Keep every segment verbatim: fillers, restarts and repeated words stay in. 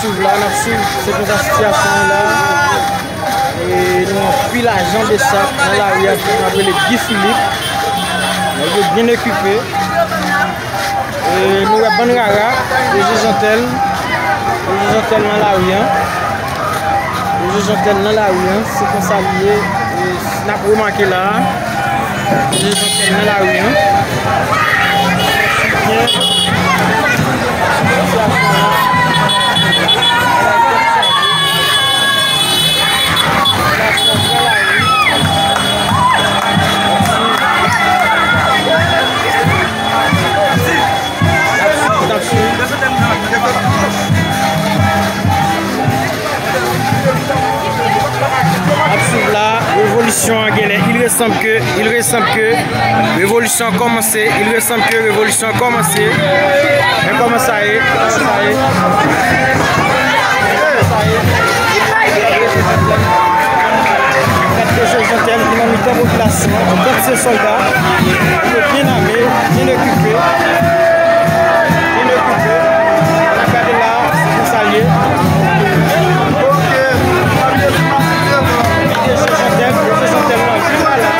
Swiv la, n ap swiv, se konsa sitiyasyon an la. E nou anpil ajan BSAP nan lari a, ki rele Guy Philippe. Nèg yo byen ekipe. E nou wè bann rara, yo je jantèl, yo je jantèl nan lari a. Yo je jantèl nan lari a, se konsa l ye. E n ap remake la a, yo je jantèl nan lari a. Ap swiv la, revolisyon an genlè, il ressemble que, il ressemble que revolisyon an kòmanse, il ressemble que revolisyon an kòmanse. Men kòman sa ye, kòman sa ye. Gad mesye jantèl ki nan mitan popilasyon an, yon kantite sòlda, yo byen ame, byen ekipe, byen ekipe. N ap gade la, se konsa l ye. Mesye jantèl, mesye jantèl nan vin pa la.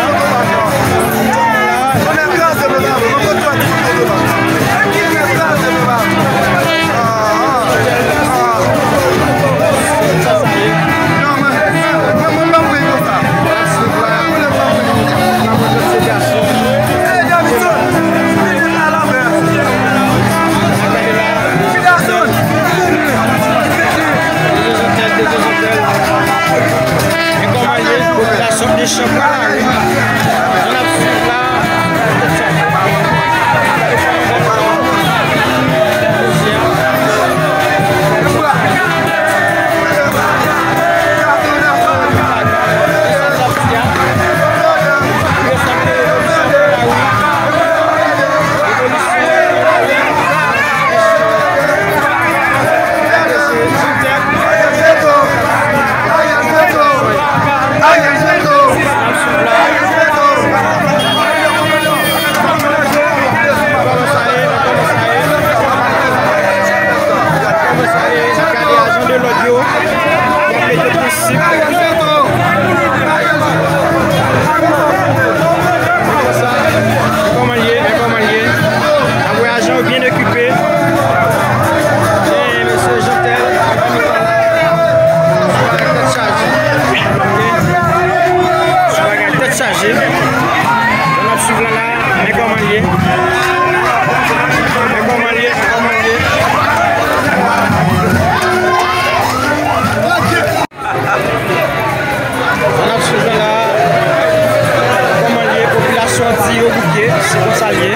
Kòman l ye, men kòman l ye. Apre ajan yo byen ekipe. E mesye jantèl, tèt chaje. Ok. Bagay tèt chaje. N ap swiv la la, men kòman l ye. Men kòman l ye, men kòman l ye. N ap swiv la la, kòman l ye, popilasyon an di yo bouke, se konsa l ye.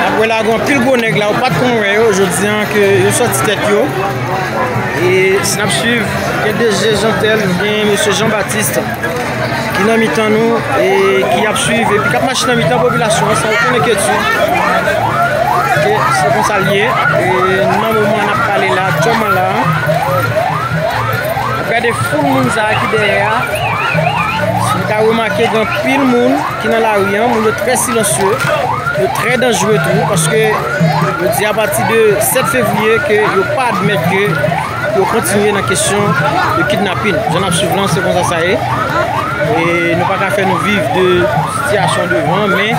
Apre la, gen anpil gwo nèg la, ou pa t konn wè yo, jodi an ke yo sòti tèt yo. E si n ap swiv, gen D G Jeantel, gen mesye Jean Baptiste, ki nan mitan nou, e ki ap swiv, epi k ap mache nan mitan popilasyon an, san okenn enkyetid. Ok, se konsa l ye. E nan moman n ap pale la, aktyèlman la, n ap gade foul moun sa a ki dèyè a. Si nou ka remake, gen anpil moun ki nan lari an, moun yo trè silansye, yo trè danjere tou, paske yo di apati de sèt fevriye ke yo pa admèt ke yo kontinye nan kesyon de kidnapin. Jan n ap swiv lan, se konsa sa ye. E nou pa ka fè nou viv de sitiyasyon devan, men n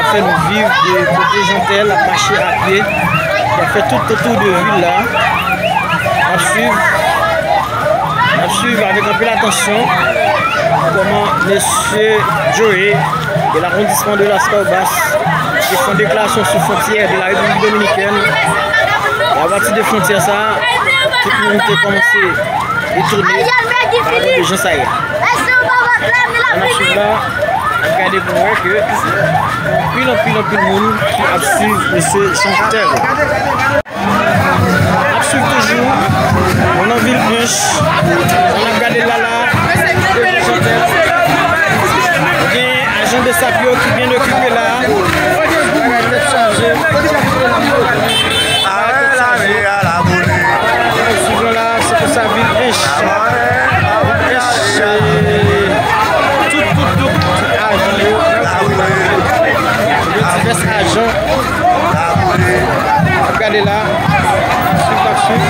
ap fè nou viv de kote Jeantel ap mache a pye, y ap fè tout otou de vil la. N ap swiv, n ap swiv avèk anpil atansyon kòman mesye Joe de l'arrondissement de Lascaux Basse, ki fè yon deklarasyon sou fwontyè de la Repiblik Dominikèn. E apati de fwontyè sa a, tout moun te kòmanse etone pa rapò de jan sa ye. N ap swiv la, n ap gade pou n wè ke anpil, anpil, anpil moun ki ap swiv mesye Jeantel. N ap swiv toujou. Nou nan vil Hinche. N ap gade la la. Gen ajan BSAP yo ki byen ekipe la. Bagay tèt chaje. Bagay tèt chaje. N ap swiv la la, se konsa vil Hinche. Hinche, tout, tout, tout ajan yo. Gen divès ajan. Ap gade la. Swiv, ap swiv.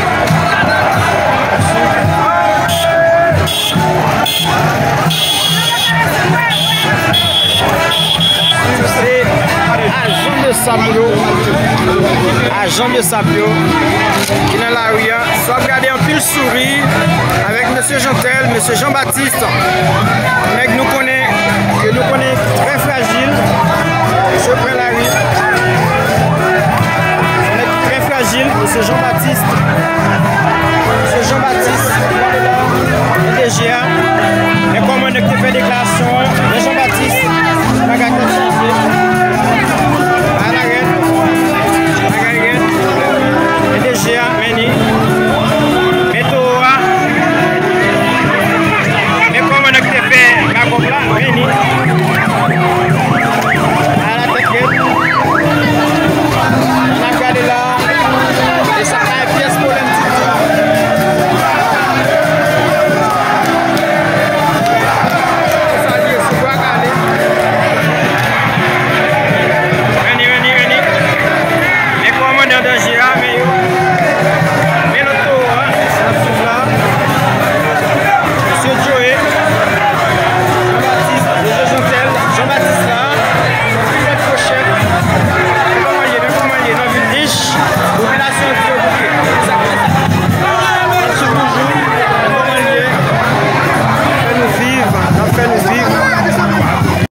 Se ajan de sab yo, ajan de sab yo ki nan lari a. Si w ap gade anpil souri avèk mesye Jeantel, mesye Jean Baptiste, nèg nou konnen, ke nou konnen trè frajil, mesye pran lari. Nèg trè frajil, mesye Jean Baptiste. Mesye Jean Baptiste, P D G a. Men kòman nèg te fè deklarasyon